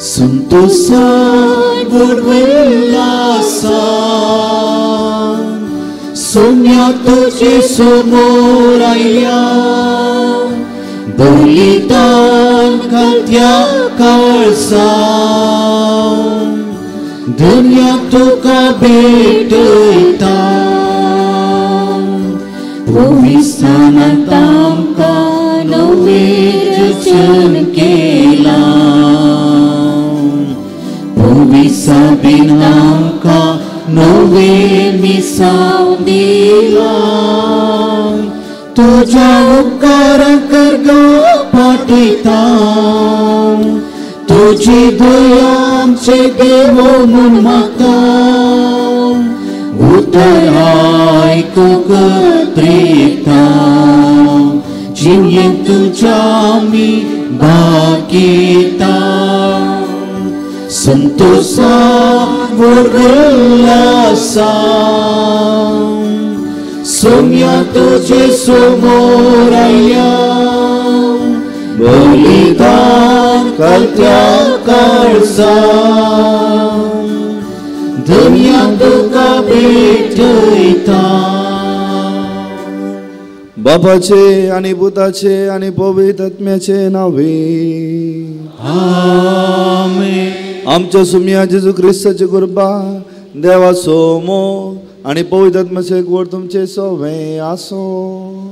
संतोषान उल्लासान सोम्या तुझे समोर आयल्या बलिदान घालत्या काळजान धन्या तुका भेटयता पवित्रस्थानांत आमकां नवें रचन केलां पवित्रसाबीन आमकां नवें मिसांव दिलां तुज्या उपकारांक पाठयता तुजी दया आमचे देव म्हूण मागता उतर आयकूंक प्रेता जिवयेंत तुज्या आमी भागयता संतोषान उल्लासान सोम्या तुझे समोर आयल्या बलिदान घालत्या काळजान धन्या तुका भेटयता. बापाचे आनी पुताचे आनी पवित्र आत्म्याचे नावे आमेन. आमच्या सुम्या जेजू क्रिस्ताची कृपा देवाचो मोग आनी पवित्र आत्म्याचे एकवट तुमचे सोवे आसो.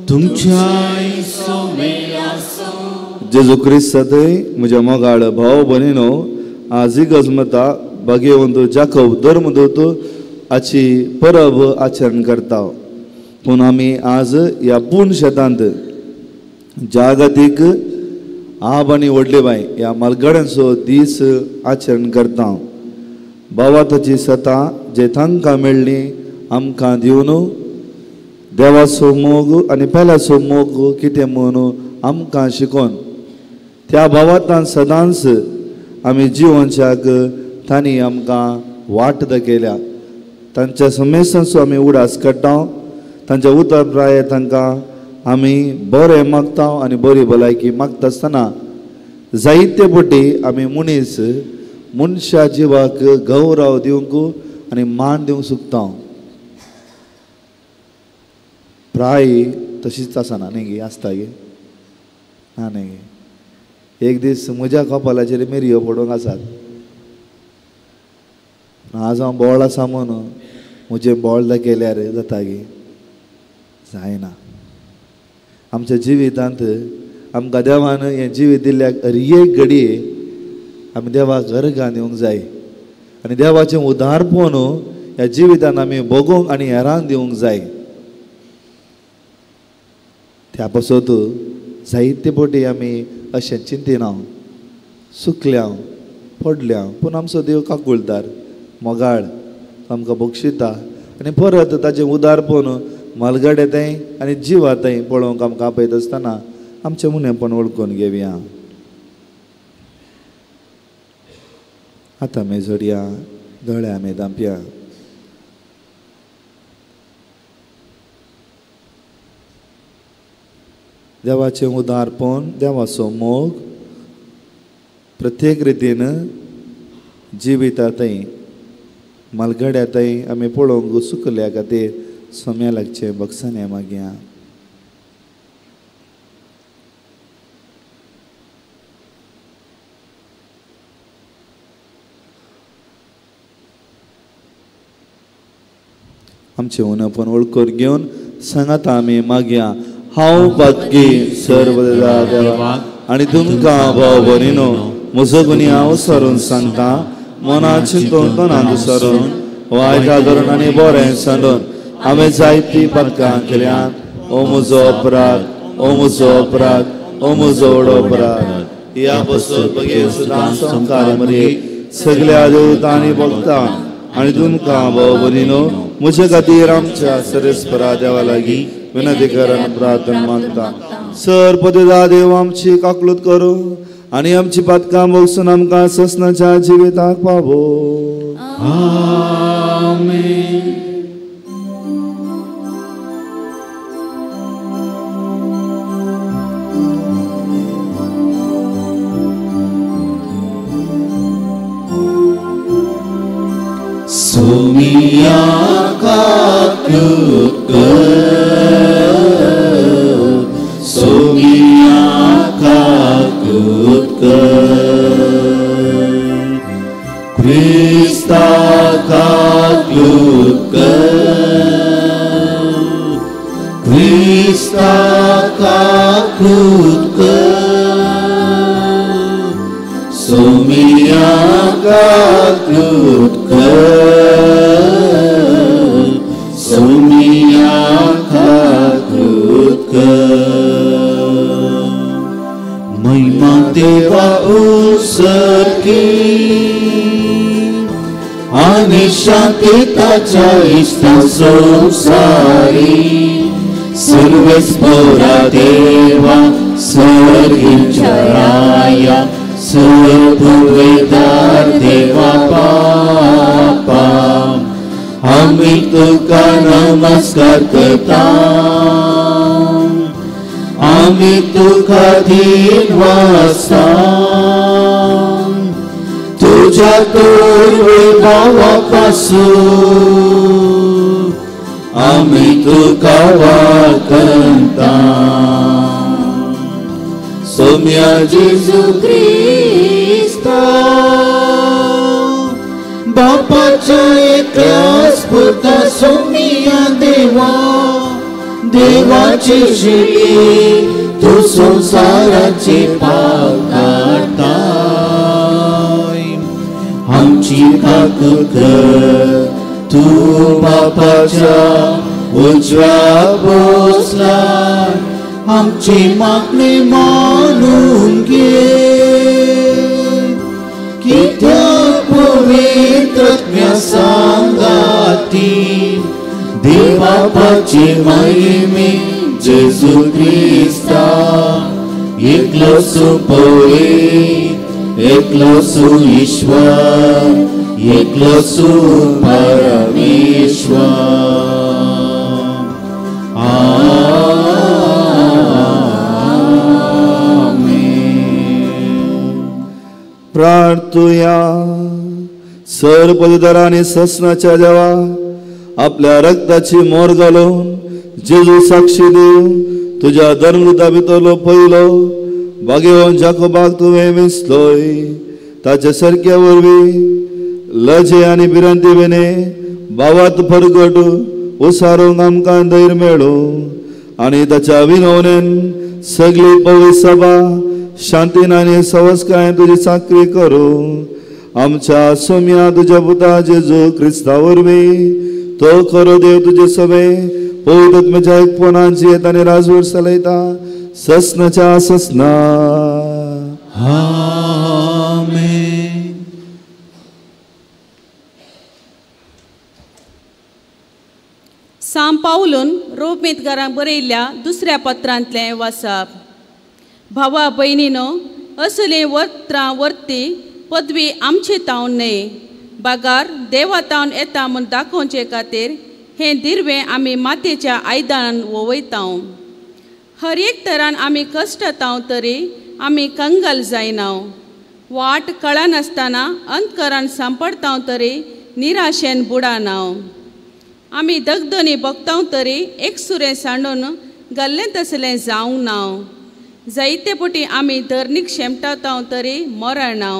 तुमच्याय सोवे आसो. जेजू क्रिस्तांतय म्हज्या मोगाळ भाव भयणीनो आज इगर्ज भाग्यवंत जाकब धर्मदूत हाची परब आचरण करता. पूण आमी आज ह्या पूर्ण शेतांत जागतीक आब आनी व्हडले बाय ह्या मालगड्यांचो दीस आचरण करता. भावाताची सता जे तांकां मेळ्ळी आमकां दिवन देवाचो मोग आनी पेल्याचो मोग कितें म्हूण आमकां शिकोवन त्या भावातान सदांच आमी जिवनच्याक तांणी आमकां वाट दाखयल्या. तांच्या समेस्तांचो आमी उडास काडटा. तांच्या उतर प्राय तांकां आमी बरें मागता आनी बरी भलायकी मागता आसतना जायते पटी आमी मनीस मनशा जिवाक गौरव दिवंक आनी मान दिवंक सोदता. प्राय तशीच आसना न्ही गे आसता गे ना न्ही गे. एक दीस म्हज्या कपालाचेर मिरयो पडूंक आसात. आज हांव बोळ आसा म्हणून म्हजें बोळ दाखयल्यार जाता गे जायना. आमच्या जिवितांत आमकां देवान हें जिवीत दिल्ल्याक हर एक घडये आमी देवाक अर्गां दिवंक जाय आनी देवाचें उदारपण ह्या जिवितान आमी भोगूंक आनी हेरांक दिवंक जाय. त्या पासत जायते पटी आमी अशें चिंतिना सुकल्या पडल्या पूण आमचो देव काकुळदार मोगाळ आमकां बक्षिता आनी परत ताचें उदारपण मालगडे थंय आनी जिवा थंय पळोवंक आमकां आपयत आसतना आमचें उणेपण वळखून घेवया. आतां आमी जोडया दोळे आमी धांपया. देवाचें उदारपण देवाचो मोग प्रत्येक रितीन जिविता थंय मालगड्या थंय आमी पळोवंक सुकल्या खातीर सोम्या लागचें बक्षांनी मागया. आमचें उणेपण वळखून घेवन सांगाता आमी मागया. हांव पातकी सर्व देवा आनी तुमकां भाव भयणीनो म्हजो गुन्यांव सरून सांगता मना चिंतून तनांत सरून वायटा धरून आनी बरें सांडून हांवें जायतीं पातकां केल्यात. ओ म्हजो अपराध, ओ म्हजो अपराध, ओ म्हजो व्हडो अपराध. ह्या पसून बगेर सुद्दां संवसार मरे सगल्या देवतांनी भोगता आनी तुमकां भाव भयणीनो म्हजे खातीर आमच्या सरेस्परा देवा लागीं विनंती करून प्रार्थना मागता. सर पदेदा देव आमची काकलूत करूं आनी आमची पातकां भोगसून आमकां ससनाच्या जिविताक पावो. आमेन. सोमिया काकूत कर, सोमिया काकूत कर, क्रिस्ता काकूत कर, क्रिस्ता काकूत कर, सोमिया काकूत कर, सोमिया काकूत कर। महिमा देवा उसकी आणि शांती ताच्या इश्टा संसारी, सर्वेस पोरा देवा सर्गीच्या राया, सर्ववेदार देवा बापा, आमी तुका नमस्कार करता, आमी तुका धीन वासा, तुझ्या तोरवे भावा पासून आमी तुका वाकंता। सोम्या जेजू क्रिस्ता बापाच्या एकल्याच पुता सोमिया देवा, देवाची शिली तू संसाराचे पाप काडताय, आमची काकूत कर, तू बापाच्या उजव्या बसला, आमची मागणी मानून घे, कित्याक पवित्र आत्म्या सांगाती देवापाची महिमे जेजू क्रिस्ता, एकलो सुपोळे, एकलो सुईश्वर, एकलो सुपरमेश्वर। आमेन। प्रार्थुया। सर पदधर आणि ससनाच्या देवा, आपल्या रक्ताची मोर घालून जेजू साक्षी दिवन तुज्या धर्मदूता भितरलो पयलो बागेवन जाकोबाक तुवें विसलोय, ताच्या सारक्या वरवीं लजे आनी भिरांती बेने भावात फरगट उसारूंक आमकां धैर्य मेळूं आनी ताच्या विनवणेन सगळी पवित्र सभा शांतीन आनी सवस्कायेन तुजी चाकरी करूं। आमच्या सोम्या तुज्या पुता जेजू क्रिस्ता वरवीं तो खरो देव तुजे सभे पवित्र आत्म्याच्या एकपणान जियेत आनी राजवट चलयता ससनाच्या ससना। आमेन। सां पावलून रोमेतकारांक बरयल्ल्या दुसऱ्या पत्रांतलें वाचप। भावा भयणीनो, असली वत्रां वर्ती पदवी आमचे तावन न्हय, बागार देवा तावन येता म्हूण दाखोवचे खातीर हें दिरवें आमी मातयेच्या आयदनान वोवयता। हर एक तरान आमी कश्टताव तरी आमी कंगाल जायना, वाट कळनासतना अंतकरान सांपडताव तरी निराशेन बुडाना, आमी दगदनी भोगताव तरी एकसुरें सांडून गल्लें तसलें जावंक ना, जायते पटी आमी धरणीक शेमटाताव तरी मरना।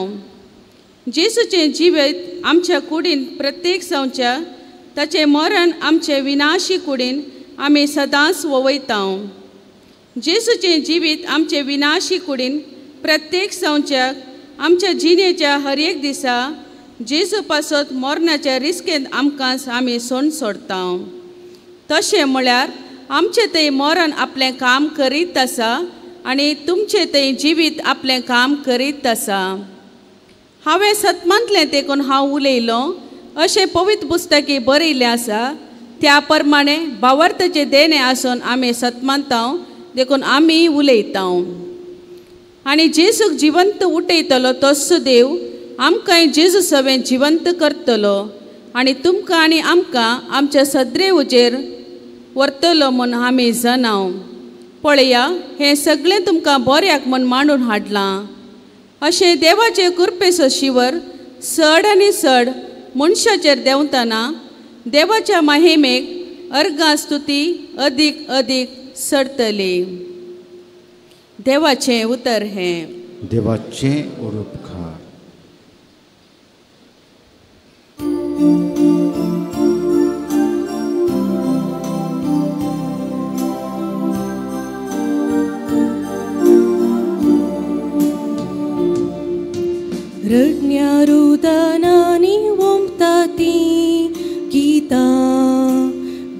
जेजूचें जिवीत आमच्या कुडीन प्रत्येक संवच्या ताचें मरण आमचे विनाशी कुडीन आमी सदांच वोवयता। जेजूचें जिवीत आमचे विनाशी कुडीन प्रत्येक संवच्याक आमच्या जिणेच्या हर एक दिसा जेजू पासत मरणाच्या रिस्केंत आमकां आमी सोण सोडता। तशें म्हळ्यार आमचें थंय मरण आपलें काम करीत आसा आनी तुमचें थंय जिवीत आपलें काम करीत आसा। हांवें सतमांतलें देखून हांव उलयलों अशें पवित्र पुस्तकी बरयिल्लें आसा, त्या प्रमाणे भावार्थाचें देणें आसून आमी सतमानता देखून आमी उलयता। आनी जेजूक जिवंत उठयतलो तोच देव आमकांय जेजू सवें जिवंत करतलो आनी तुमकां आनी आमकां आमच्या सदरे उजेर व्हरतलो म्हूण आमी जाणाव। पळया, हें सगळें तुमकां बऱ्याक म्हूण मांडून हाडलां। अशें देवाचे कृपेचो शिवर चड आनी चड मनशाचेर देंवतना देवाच्या माहिमेक अर्गां स्तुती अदीक अदीक सरतली. देवाचें उतर हें. देवाचें उपकार. रडण्या रुदनांनी ओंपता तीं गीतां,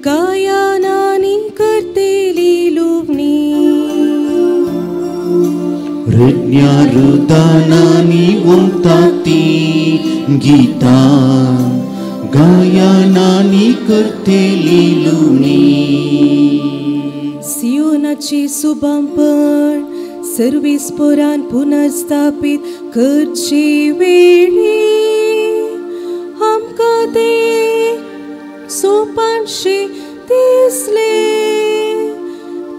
गायनांनी करतली लुवणी. रडण्या रुदनांनी ओंपता तीं गीतां, गायनांनी करतली लुवणी. सियोनाची सुबांपण सर्वेस्परान पुनर्स्थापित करचे वेळी आमकां ते सोपानशे दिसले.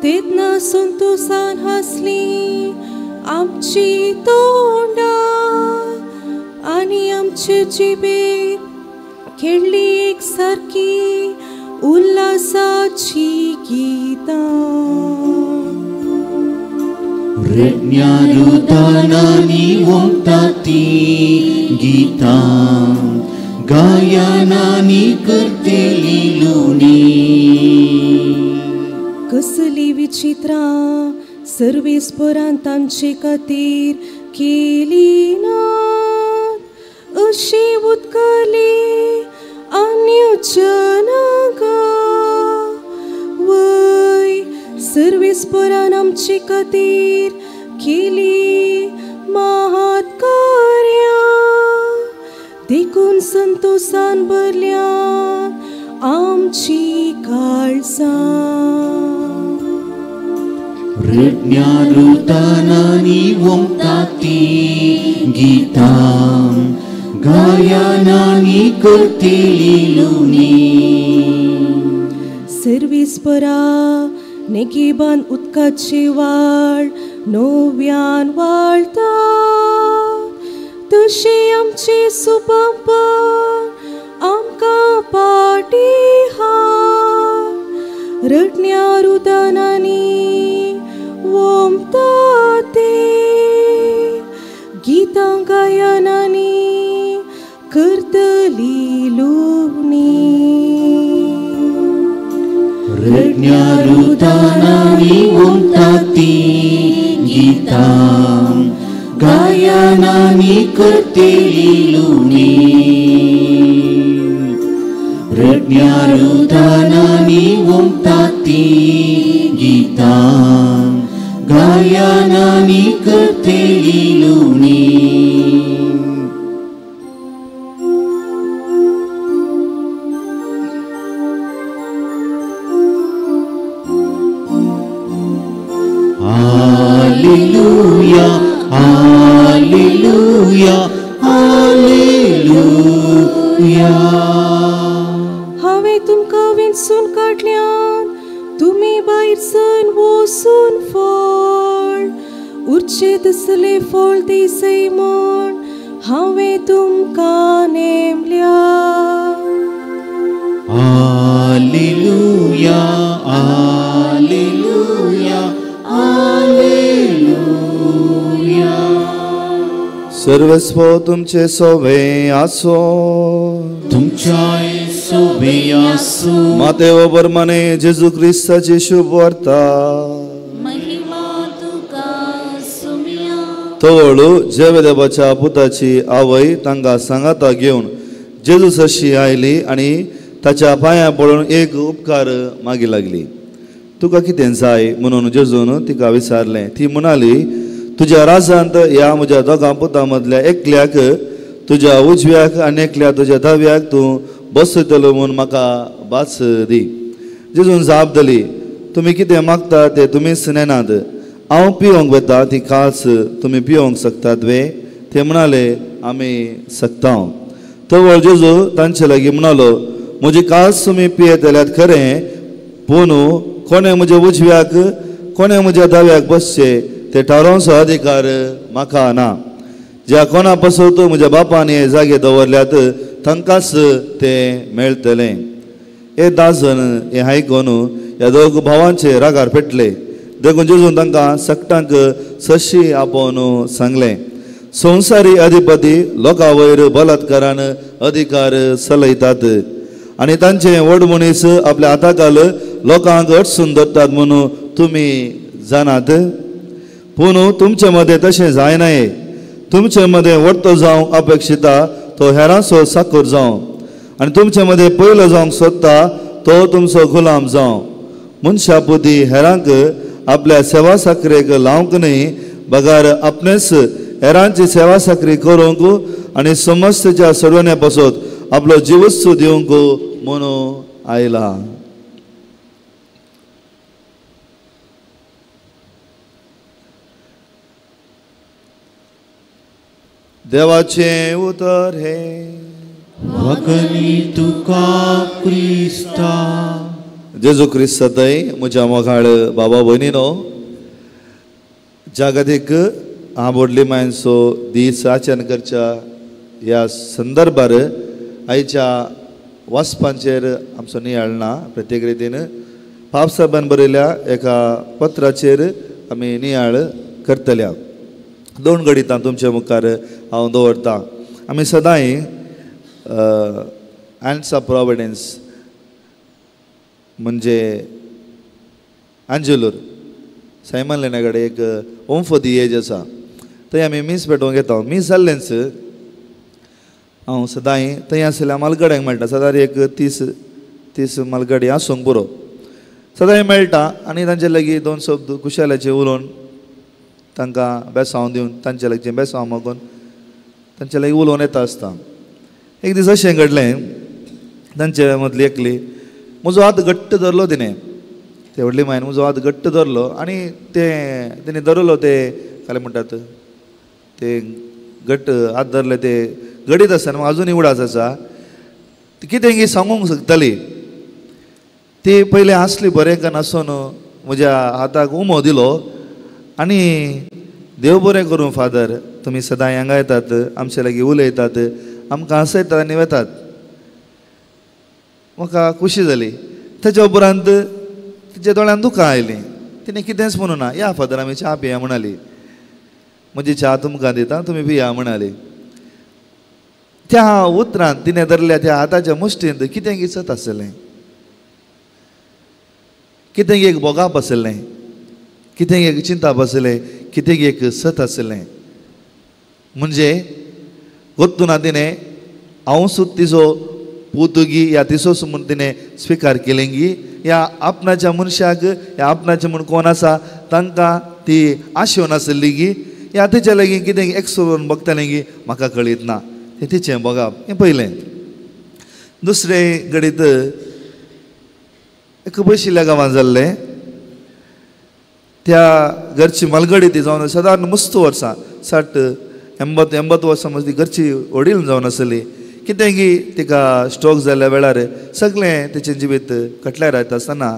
तेन्ना संतोसान हांसली आमची तोंडां आनी आमचे जिबेर खेळ्ळी एक सारकी उल्हासाची गीतां. रडण्या रुदनांनी ओंपता तीं गीतां, गायनांनी करतली लुवणी. कसली विचित्रां सर्वेस्परान तांचे खातीर केली नात, अशी उदकाली अन्य जनांगा. वय सर्वेस्परान आमचे खातीर केली महात कार्यां, देखून संतोसान भरल्या आमची काळजां. रडण्या रुदनांनी ओंपता तीं गीतां, गायनांनी करतली लुवणी. सर्वेस्परा नेगेबान उदकाची वाळ नव्यान वाळता, तशी आमची सुबांपण आमकां पाटी हाड. रडण्या रुदनांनी ओंपता तीं गीतां, गायनांनी करतली लुवणी. रडण्या रुदनांनी ओंपता तीं गीतां, गायनांनी करतली लुवणी. रडण्या रुदनांनी ओंपता तीं गीतां, गायनांनी करतली लुवणी. Alleluia, alleluia, alleluia. हांवें तुमकां विंचून काडल्यान, तुमी भायर सन वचून फळ उरचे तसले फळ दिसय म्हूण हांवें तुमकां नेमल्या. Alleluia, alleluia, alleluia. सर्वस्व तुमचे सोवे आसो, तुमच्याय सोवे आसो. मातेव बर्माने जेजू क्रिस्ताची शुभ वार्ता. महिमा तुका सुमिया. तवळू जेवेदेवाच्या पुताची आवय तांकां सांगाता घेवन जेजू सशी आयली आनी ताच्या पांयां पळोवन एक उपकार मागी लागली. तुका कितें जाय म्हणून जेजून तिका विचारलें. ती म्हणाली, तुज्या राजांत ह्या म्हज्या दोगां पुतां मदल्या एकल्याक तुज्या उजव्याक आनी एकल्या तुज्या दाव्याक तूं बसयतलो म्हूण म्हाका भास दी. जेजून जाप दिली, तुमी कितें मागता तें तुमीच नेनात. हांव पिवंक वता ती कास तुमी पिवंक शकतात वे? ते म्हणाले, आमी शकता. तवळ जेजू तांचे लागीं म्हणालो, म्हजी कास तुमी पियेतल्यात खरें, पूण कोणें म्हज्या उजव्याक कोणें म्हज्या दाव्याक बसचें ते थारोवचो अधिकार म्हाका ना. ज्या कोणा पासून म्हज्या बापान हे जागे दवरल्यात तांकांच तें मेळटलें. हे दाजन हें आयकून ह्या दोग भावांचे रागार पेटले. देखून जेजून तांकां सगटांक सशी आपोवन सांगलें, संवसारी अधिपती लोकां वयर बलात्कारान अधिकार चलयतात आनी तांचे व्हड मनीस आपल्या हाताखाल लोकांक अडसून धरतात म्हणून तुमी जाणात. पूण तुमचे मदें तशें जायनाय. तुमचे मदें व्हडतो जावंक अपेक्षिता तो हेरांचो साकर जावं आनी तुमचे मदें पयलो जावंक सोदता तो तुमचो गुलाम जावं. मनशा बुद्दी हेरांक आपल्या सेवा साकरेक लावंक न्हय, बगार आपणेच हेरांची सेवा साकरी करूंक आनी समस्तेच्या सोडवण्या पासत आपलो जिवूच दिवंक म्हणून आयला. देवाचें उतर हें. भगनी तुका क्रिस्ता. जेजू क्रिस्त थंय म्हज्या मोगाळ बाबा भयणीनो, जागतीक आबोडली मायनसो दीस आचरण करच्या ह्या संदर्भार आयच्या वाचपांचेर आमचो नियाळ ना. प्रत्येक रितीन पापसाहेबान बरयल्या एका पत्राचेर आमी नियाळ करतल्या. दोन गणितां तुमच्या मुखार हांव दवरतां. आमी सदांय हँड्स ऑफ प्रॉविडन्स म्हणजे आंजेलूर सायमन लेण्या कडेन एक होम फॉर the age आसा, थंय आमी मीस पेटोवंक येता. मीस जाल्लेंच हांव सदांय थंय आशिल्ल्या मालगड्यांक मेळटा. सदांच एक 30 मालगडी आसूंक पुरो सदांय मेळटा आनी तांचे लागीं दोन शब्द खुशालाचे उलोवन तांकां बेसांव दिवन तांचे लागीं बेसांव मागून तांचे लागीं उलोवन येता आसता. एक दीस अशें घडलें, तांचे मदली एकली म्हजो हात घट्ट धरलो तिणें, ते व्हडली मायन म्हजो हात घट्ट धरलो आनी तें तिणें धरलो तें काय म्हणटात ते घट्ट हात धरले ते घडीत आसतना म्हाका अजुनूय उडास आसा. कितें की सांगूंक शकताली ती. पयलें आसली बरें का नासून म्हज्या हाताक उमो दिलो आनी देव बरें करूं फादर, तुमी सदांय हांगा येतात, आमचे लागीं उलयतात, आमकां हांसयतात आनी वेतात. म्हाका खुशी जाली. ताच्या उपरांत तिच्या दोळ्यान दुकां आयलीं. तिणें कितेंच म्हणूं ना. या फादर आमी च्या पिया म्हणाली. म्हजी च्या तुमकां दिता, तुमी पिया म्हणाली. त्या उतरान तिणें धरल्या त्या हाताच्या मुश्टींत कितें किसत आसलें, कितें एक भोगाप आसलें, कितें एक चिंताप आसलें, कितें एक सत आसलें. म्हणजे गोत्तुना तिणें हांव सुद्दां तिजो पुतुगी या तिसोच म्हूण तिणें स्विकार केलेंगी, या आपणाच्या मनशाक या आपणाचें म्हूण कोण आसा तांकां ती आशेवन आसली गी, या तिच्या लागीं कितें एक्सोवन बगतालें गी, म्हाका कळीत ना. तें तिचें बघप हें पयलें. दुसरें घडीत एक पयशिल्ल्या गांवांत जाल्लें. त्या घरची मालगडी ती जावन सादारण मस्त वर्सां 60 80 वर्सां मदीं घरची वडील जावन आसली. कितें की तिका स्ट्रोक जाल्ल्या वेळार सगळें तिचें जिवीत कटल्यार येता आसतना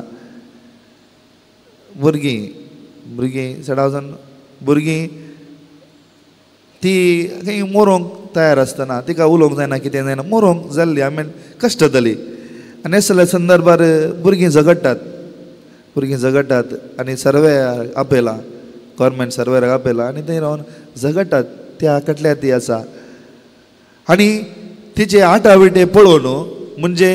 भुरगीं भुरगीं चडावजन भुरगीं ती खंय मरोंक तयार आसतना तिका उलोवंक जायना कितें जायना मरोंक जाल्ली आमी कश्ट जाली. आनी असल्या संदर्भार भुरगीं झगडटात, भुरगीं झगडटात आनी सर्वेयार आपयलां, गव्हर्मेंट सर्वेयाक आपयलां आनी थंय रावन झगडटात. त्या कटल्या ती आसा आनी तिचे आटाविटे पळोवन म्हणजे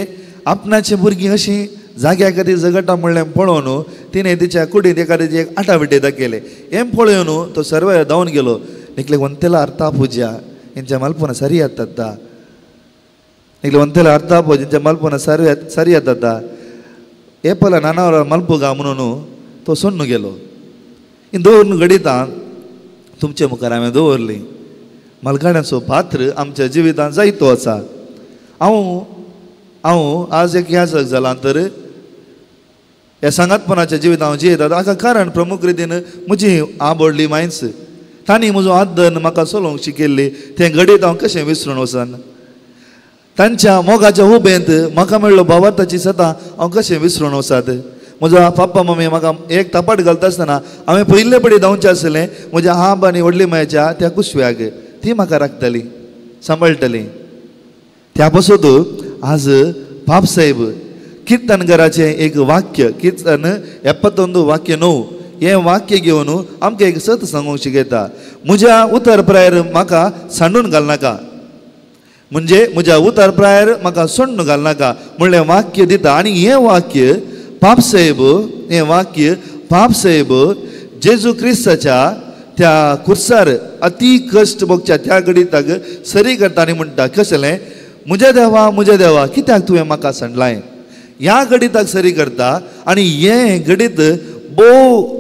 आपणाची भुरगीं अशीं जाग्या खातीर झगडटा म्हणलें पळोवन तिणें तिच्या कुडींत एखाद्याचे एक आटाविटे दाखयले. हें पळोवन तो सर्वेयार धांवन गेलो. निकले वंतेला अर्था पुजा हेंच्या मलपुना सरी येतात, निकले वंतेला अर्था पुजा हेंच्या मलपुना सरी येतात. हे पला नानावर मलपुगा म्हणून तो सोडून गेलो. ही दोन घडितां तुमचे मुखार हांवें दवरलीं. मालगाड्यांचो पात्र आमच्या जिवितांत जायतो आसा. हांव हांव आज एक याजक जालां तर ह्या सांगातपणाच्या जिवितांत हांव जियेता हाका कारण प्रमुख रितीन म्हजी आवडली मायन्स तांणी म्हजो हात धरून म्हाका चलोवंक शिकयल्ली. तें घडीत हांव कशें विसरून वचन? तांच्या मोगाच्या उबेंत म्हाका मेळ्ळो भावार्थाची सतां हांव कशें विसरून वचात? म्हजो पप्पा मम्मी म्हाका एक थापाट घालता आसतना हांवें पयले पडी धांवचें आसलें म्हज्या आब आनी व्हडली मायच्या त्या कुशव्याक. ती म्हाका राखताली, सांबाळटाली. त्या पासून आज पापसाहेब कीर्तनकाराचें एक वाक्य, कीर्तन 71 वाक्य 9 हें वाक्य घेवन आमकां एक सत सांगूंक शिकयता. म्हज्या उतर प्रायर म्हाका सांडून घालनाका, म्हणजे म्हज्या उतर प्रायर म्हाका सोडून घालनाका म्हणलें वाक्य दिता. आनी हें वाक्य पापसाहेब, हें वाक्य पापसाहेब जेजू क्रिस्ताच्या त्या कुर्सार अती कश्ट भोगच्या त्या घडिताक सरी करता आनी म्हणटा कसलें, म्हज्या देवा म्हज्या देवा कित्याक तुवें म्हाका सांडलाय. ह्या घडिताक सरी करता आनी हें घडीत भोव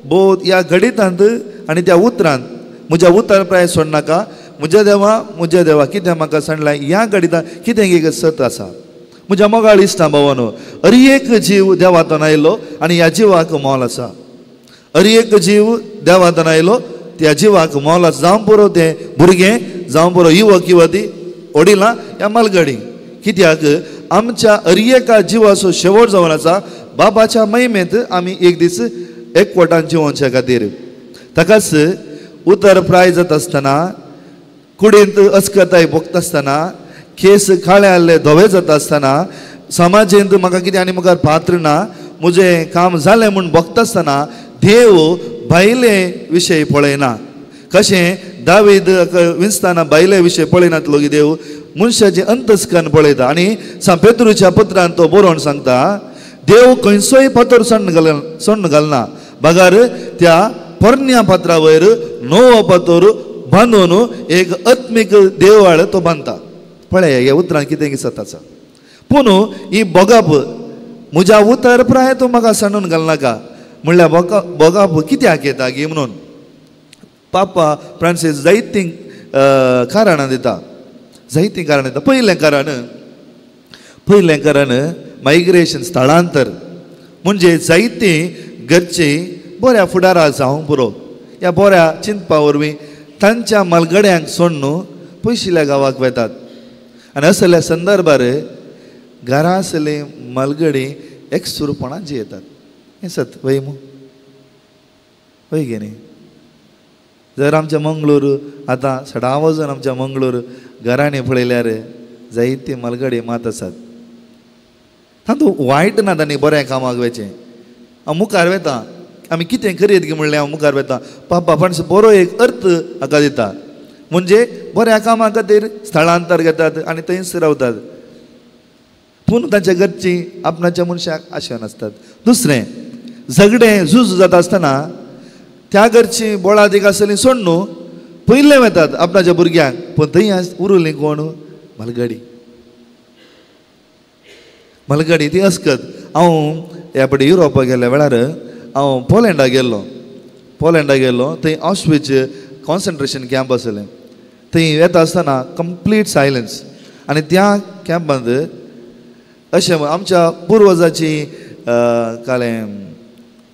भोव ह्या घडितांत आनी त्या उतरांत म्हज्या उतर प्राय सोडनाका, म्हज्या देवा म्हज्या देवा कित्याक म्हाका सांडलाय, ह्या घडितांत कितें एक सत आसा. म्हज्या मोगाळ इश्टां भावानो, हर एक जीव देवांतल्यान आयलो आनी ह्या जिवाक मोल आसा. हर एक जीव देवांतल्यान आयलो, त्या जिवाक मोल आसा. जावं पुरो तें भुरगें, जावं पुरो युवक युवती, वडिलां ह्या मालगडी. कित्याक आमच्या हर एका जिवाचो शेवट जावन आसा बाबाच्या महिमेंत आमी एक दीस एकवटान जिवोवच्या खातीर. ताकाच उतर प्राय जाता आसतना, कुडींत अस्कताय भोगता आसतना, केस काळे आहले धवे जाता आसतना, समाजेंत म्हाका कितें आनी मुखार पात्र ना, म्हजें काम जालें म्हूण भोगता आसतना देव भायले विशय पळयना. कशें दावीद विंचतना भायले विशय पळयनातलो की देव मनशाचें अंतस्करण पळयता. आनी सांत पेत्रूच्या पत्रान तो बरोवन सांगता, देव खंयचोय पात्र सोडून घालना, बगर त्या पोरण्या पात्रा वयर नवो पातोर बांदून एक आत्मीक देवाळ तो बांदता. पळय ह्या उतरान कितें दिसत आसा. पूण ही भोगप म्हज्या उतर प्राय तूं म्हाका सांडून घालनाका म्हणल्यार भोगप कित्याक येता गी म्हणून पापा फ्रांसीस जायतीं कारणां दिता, जायतीं कारणां दिता. पयलें कारण मायग्रेशन, स्थळांतर. म्हणजे जायतीं घरचीं बऱ्या फुडारा जावंक पुरो ह्या बऱ्या चिंतपा वरवीं तांच्या मालगड्यांक सोडून पयशिल्ल्या गांवाक वेतात. आनी असल्या संदर्भार घरा आसली मालगडी एकसुरपणान जियेतात. हें सत वय मू, वय गे न्ही. जर आमच्या मंगळूर आतां सडा वजन आमच्या मंगळूर घरांनी पळयल्यार जायती मालगडी मात आसात. तातूंत वायट ना, तांणी बऱ्या कामाक वचें. हांव मुखार वेता, आमी कितें करयत गी म्हणलें हांव मुखार वेता. पापा पण बरो एक अर्थ हाका दिता, म्हणजे बऱ्या कामा खातीर स्थळांतर घेतात आनी थंयच रावतात. पूण तांच्या घरचीं आपणाच्या मनशाक आशा नासतात. दुसरें, झगडें झूज जाता आसतना त्या घरचीं बोळादीक आसली सोडून पयलें वेतात आपणाच्या भुरग्यांक, पूण थंय उरलीं कोण, मालगडी. मालगडी ती अस्कत. हांव ह्या पळय युरोपाक गेल्ल्या वेळार हांव पोलंडा गेल्लो. पोलंडा गेल्लो, थंय ऑश्विच कॉन्सन्ट्रेशन कॅम्प आसलें. थंय येता आसतना कंप्लीट सायलन्स. आनी त्या कॅम्पांत अशें आमच्या पुर्वजाची कालें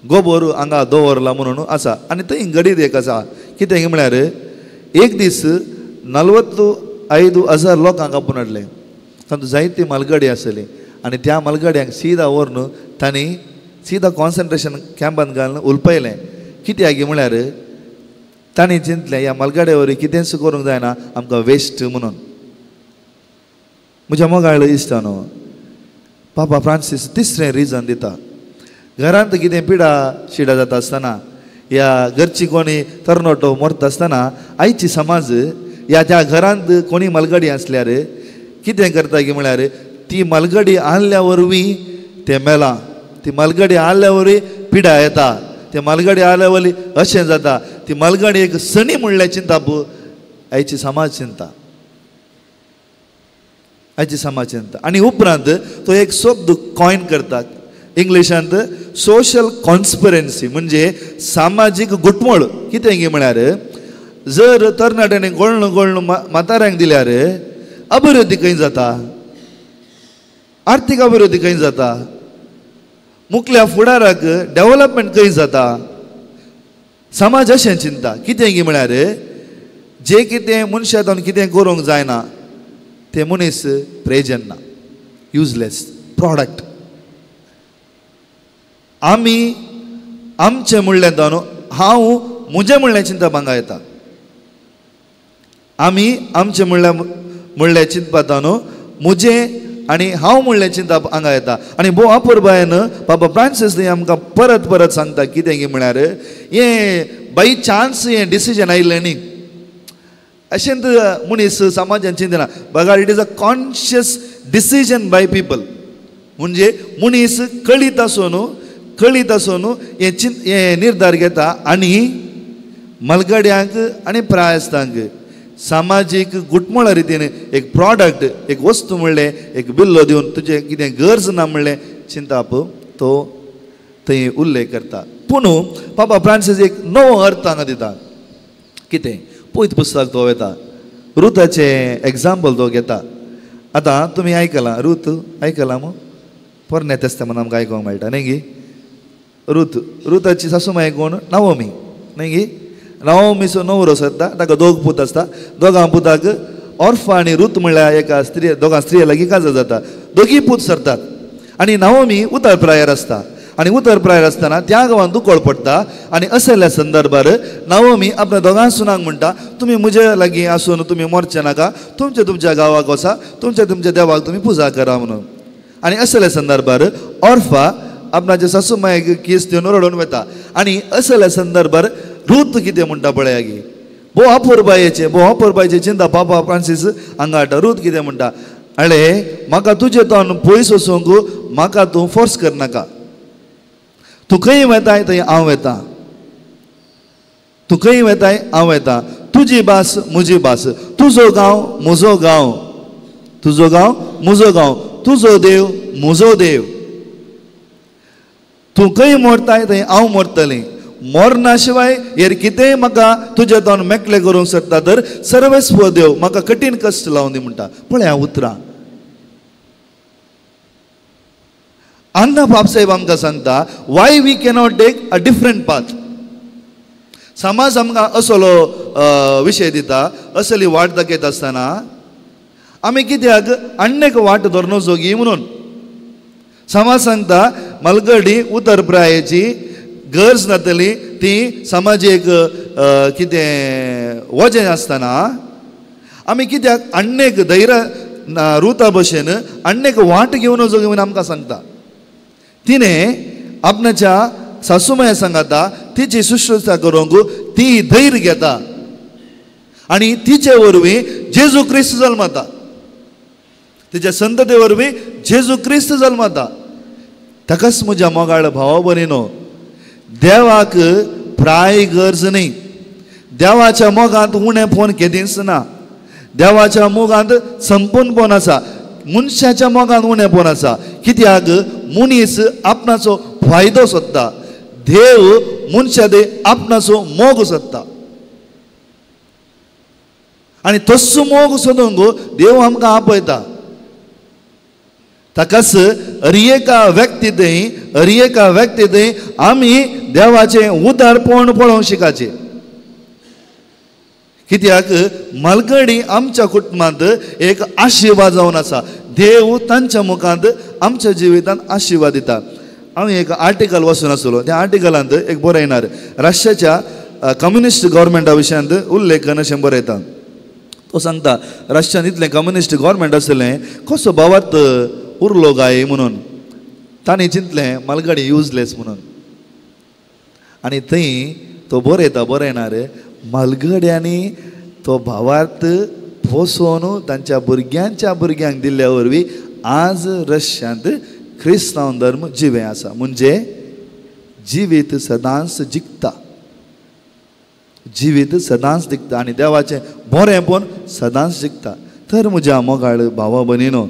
गोबोर हांगा दवरला म्हणून आसा. आनी थंय गडीत एक आसा, कितें म्हळ्यार एक दीस 45,000 लोकांक आपोवन हाडले. तातूंत जायती मालगडी आसली आनी त्या मालगड्यांक सीदा व्हरून तांणी सीदा कॉन्सन्ट्रेशन कॅम्पांत घालून उलपयलें. कित्याक म्हळ्यार तांणी चिंतलें ह्या मालगाड्या वरवीं कितेंच करूंक जायना, आमकां वेस्ट म्हणून. म्हज्या मोगाळ इश्टानो, पापा फ्रांसीस तिसरें रिजन दिता. घरांत कितें पिडा शिडा जाता आसतना ह्या घरची कोणी तरणाटो मरता आसतना आयची समाज ह्या त्या घरांत कोणी मालगडी आसल्यार कितें करता की म्हळ्यार ती मालगडी आहल्या वरवीं तें मेलां, ती मालगडी आहल्या वरवीं पिडा येता, ते मालगडी आहल्या वरवीं अशें जाता. ती मालगडी एक सणी म्हणल्यार चिंता आयची समाज चिंता, आयची समाज चिंता. आनी उपरांत तो एक शब्द कॉयन करता इंग्लिशांत, सोशल कॉन्स्पिरन्सी, म्हणजे सामाजीक घुटमळ. कितें गी म्हळ्यार जर तरणाट्यांनी गोळणू गोळणू म्हाताऱ्यांक दिल्यार अभिवृद्धी खंय जाता, आर्थीक अभिवृद्धी खंय जाता, मुखल्या फुडाराक डेवलपमेंट खंय जाता. समाज अशें चिंता. कितें गी म्हळ्यार जे कितें मनशांत कितें करूंक जायना ते मनीस प्रेजन ना, युजलेस प्रॉडक्ट. आमी आमचें म्हणलें न्हू, हांव म्हजें म्हणलें चिंता भांगा येता. आमी आमचें म्हणल्यार म्हणलें चिंतपात न्हू, म्हजें आनी हांव म्हणलें चिंतप हांगा येता. आनी भोव अपुरबायेन बाबा फ्रांसीस आमकां परत परत सांगता कितें गी म्हळ्यार हें बाय चान्स हें डिसिजन आयिल्लें न्ही अशेंच मनीस समाजान चिंतना बघा. It is a conscious decision by people. म्हणजे मनीस कळीत आसून कळीत आसून हें हें निर्धार घेता आनी मलगड्यांक आनी प्रायस्तांक सामाजीक गुटमोळा रितीन एक प्रॉडक्ट एक वस्तू म्हणलें एक बिल्लो दिवन तुजें कितें गरज ना म्हणलें चिंताप तो थंय उल्लेख करता. पूण पापा फ्रांसीस एक नवो अर्थ हांगा दिता. कितें पयत पुस्तक तो वता रुताचें एग्जाम्पल तो घेता. आतां तुमी आयकलां रूत आयकलां मू पोरण्या तेस्तामान आमकां आयकूंक मेळटा न्ही गी. रूत रुताची सासू माय कोण नावोमी न्ही गी. नावोमीचो नवरो सरता ताका दोग पूत आसता. दोगां पुताक ऑर्फा आनी रूत म्हणल्यार एका स्त्री दोगां स्त्रिये लागीं काजार जाता. दोगीय पूत सरतात आनी नावोमी उतर प्रायर आसता आनी उतर प्रायर आसतना त्या गांवांत दुकळ पडटा आनी असल्या संदर्भार नावोमी आपल्या दोगां सुनांक म्हणटा तुमी म्हजे लागीं आसून तुमी मरचे नाका, तुमच्या तुमच्या गांवाक वचा, तुमच्या तुमच्या देवाक तुमी पुजा करा म्हणून. आनी असल्या संदर्भार ऑर्फा आपणाचे सासू मायक केस दिवन रडोवन वता आनी असल्या संदर्भार रूत कितें म्हणटा पळया गी. भोव अपुरबायेचें भोव अपुरबायेचें चिंता पापा फ्रांसीस हांगा हाडटा. रूत कितें म्हणटा अळे म्हाका तुजें तोंड पयस वचूंक म्हाका तूं फोर्स करनाका, तूं खंय वेताय थंय हांव वेता, तूं खंय वेताय हांव वेता, तुजी भास म्हजी भास, तुजो गांव म्हजो गांव, तुजो गांव म्हजो गांव, तुजो देव म्हजो देव, तूं खंय मरताय थंय हांव मरतलें, मरना शिवाय हेर कितेंय म्हाका तुजें तोंड मेकळें करूंक शकता तर सर्वेस्व देव म्हाका कठीण कश्ट लावन दी म्हणटा. पळया उतरां अण्णा बापसाहेब आमकां सांगता why we cannot take a different path. समाज आमकां असलो विशय दिता असली वाट दाखयता आसतना आमी कित्याक आन्नेक वाट धरनो जोगी म्हणून. समाज सांगता मलगडी उतर प्रायेची गरज नातली ती समाजीक कितें वजें आसतना आमी कित्याक आन्नेक धैर्य रुता भशेन आन्नेक वाट घेवन जोगी म्हणून आमकां सांगता. तिणें आपणाच्या सासूमाया सांगता तिची शुश्रूषा करूंक ती धैर्य घेता आनी तिचे वरवीं जेजू क्रिस्त जल्मता, तिच्या संतते वरवीं जेजू क्रिस्त जल्मता. ताकाच म्हज्या मोगाळ भावा भयणीनो देवाक प्राय गरज न्ही. देवाच्या मोगांत उणेपण केदींच ना, देवाच्या मोगांत संपूर्णपण आसा, मनशाच्या मोगांत उणेपण आसा. कित्याक मनीस आपणाचो फायदो सोदता, देव मनशा दे आपणाचो मोग सोदता आनी तस्सो मोग सोदूंक देव आमकां आपयता. ताकाच अर एका व्यक्ती थंय अर एका व्यक्ती थंय आमी देवाचें उदारपण पळोवंक शिकाचें. कित्याक मालगडी आमच्या कुटुंबांत एक आशिर्वाद जावन आसा. देव तांच्या मुखांत आमच्या जिवितांत आशिर्वाद दिता. हांव एक आर्टिकल वाचून आसलो त्या आर्टिकलांत एक बरयणार रशियाच्या कम्युनिस्ट गव्हर्मेंटा विशयांत उल्लेखन अशें बरयता. तो सांगता रशियान इतलें कम्युनिस्ट गव्हर्मेंट आसलें कसो भावार्थ उरलो काय म्हणून तांणी चिंतलें मालगाडी युजलेस म्हणून. आनी थंय तो बरयता बरयणार मालगड्यांनी तो भावार्थ पोसोवन तांच्या भुरग्यांच्या भुरग्यांक दिल्ल्या वरवीं आज रशियांत क्रिस्तांव धर्म जिवें आसा. म्हणजे जिवीत सदांच जिखता, जिवीत सदांच जिखता आनी देवाचें बरेंपण सदांच जिखता. तर म्हज्या मोगाळ भावा भयणीनो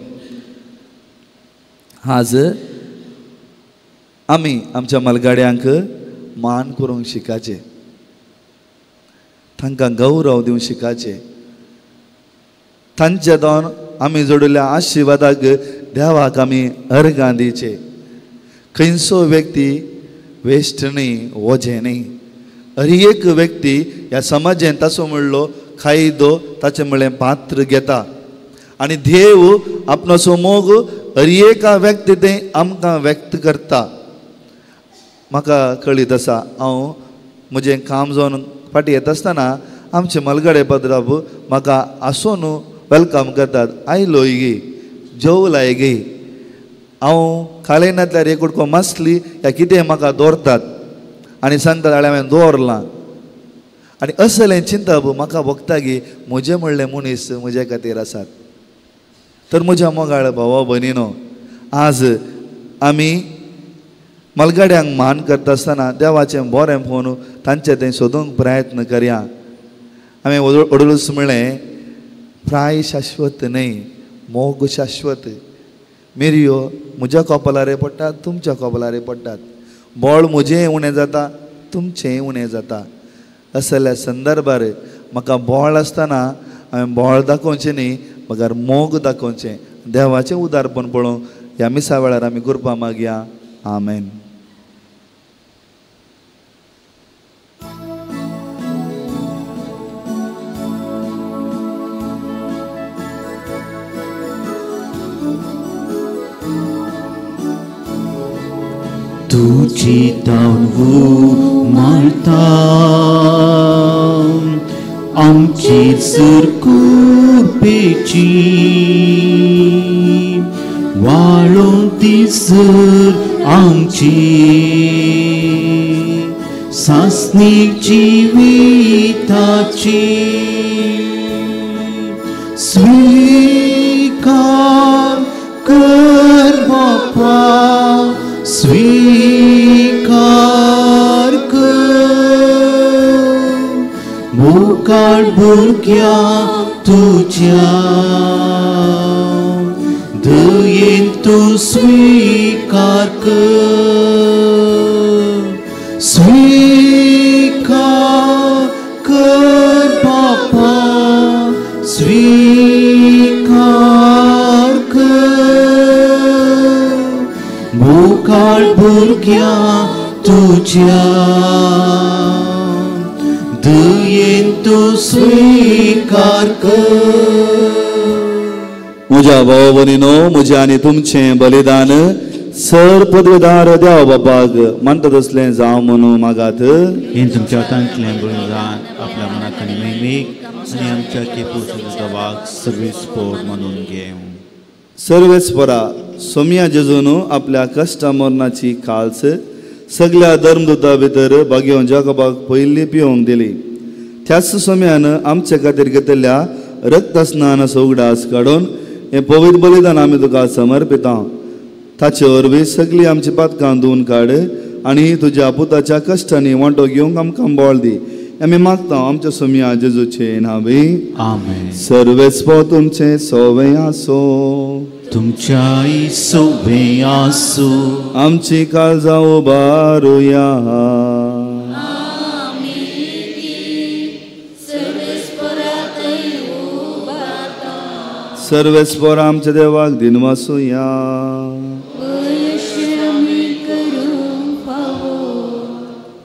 आज आमी आमच्या मालगाड्यांक मान करूंक शिकाचें, तांकां गौरव दिवंक शिकाचें. तांच्या दोन आमी जोडिल्ल्या आशिर्वादाक देवाक आमी अर्गां दिवचें. खंयचो व्यक्ती वेस्ट न्ही, वजें न्ही. हर एक व्यक्ती ह्या समाजान ताचो म्हणलो कायदो ताचें म्हणलें पात्र घेता आनी देव आपणाचो मोग हर एका व्यक्ती तें आमकां व्यक्त करता. म्हाका कळीत आसा हांव म्हजें काम जावन फाटीं येता आसतना आमचे मलगडे पद्राब म्हाका आसून welcome करतात, आयलो गी जेवलाय गे हांव खालें नासल्यार एक कुडको मासली या कितें म्हाका दवरतात आनी सांगतात जाल्यार हांवें दवरलां. आनी असलें चिंतप म्हाका भोगता की म्हजें म्हणलें मनीस म्हजे खातीर आसात. तर म्हज्या मोगाळ भावा भयणीनो, आज आमी मलगाड्यांक मान करता आसतना देवाचें बरें पळोवन तांचें तें सोदूंक प्रयत्न करया. हांवें ओडूच म्हणलें, प्राय शाश्वत न्हय, मोग शाश्वत. मिरयो म्हज्या कपलारे पडटात, तुमच्या कपलारे पडटात, बळ म्हजें उणें जाता, तुमचें उणें जाता. असल्या संदर्भार म्हाका बळ आसतना हांवें बळ दाखोवचें न्ही, बगर मोग दाखोवचें. देवाचें उदारपण पळोवंक ह्या मिसा वेळार आमी कृपा मागया. आमेन. तुजी तावू मारता आमची सरकुपेची वाळून ती सर आमची सासणी जिविताची स्वीकार कर बापा, स्वीकार कर मुखार भुरग्या तुज्या दयेन तूं स्वीकार कर, स्वीकार कर बापा, स्वीकार कर मुखार भुरग्या तुज्या दयेन तूं स्वीकार कर. म्हज्या भाव भयणीनो, म्हजें आनी तुमचें बलिदान सर पदवीदार देव बापाक मानता तसलें जावं म्हणून मागात. हें तुमच्या हातांतलें बलिदान आपल्या मनाक आनी महिमेक आनी आमच्या केपूस देवाक सर्वीस पोर म्हणून घेवं. सर्वेस्परा सोमया जेजून आपल्या कश्टा मरणाची काल्स सगळ्या धर्मदूता भितर बागेवन जाकोबाक पयली पिवंक दिली. त्याच सोम्यान आमचे खातीर घेतिल्ल्या रक्तस्नानाचो उगडास काडून हें पवित्र बलिदान आमी तुका समर्पिता. ताचे वरवीं सगळीं आमची पातकां धुवन काड आनी तुज्या पुताच्या कश्टांनी वांटो घेवंक आमकां बळ दी. आमी मागता आमच्या सोमया जेजूचे नांवी. आमेन. सर्वेस्पो तुमचें सोवें आसूं, तुमच्याय सोवें आसूं. आमची काळजां उबारुया. सर्वेस्पर आमच्या देवाक दिनवासुया.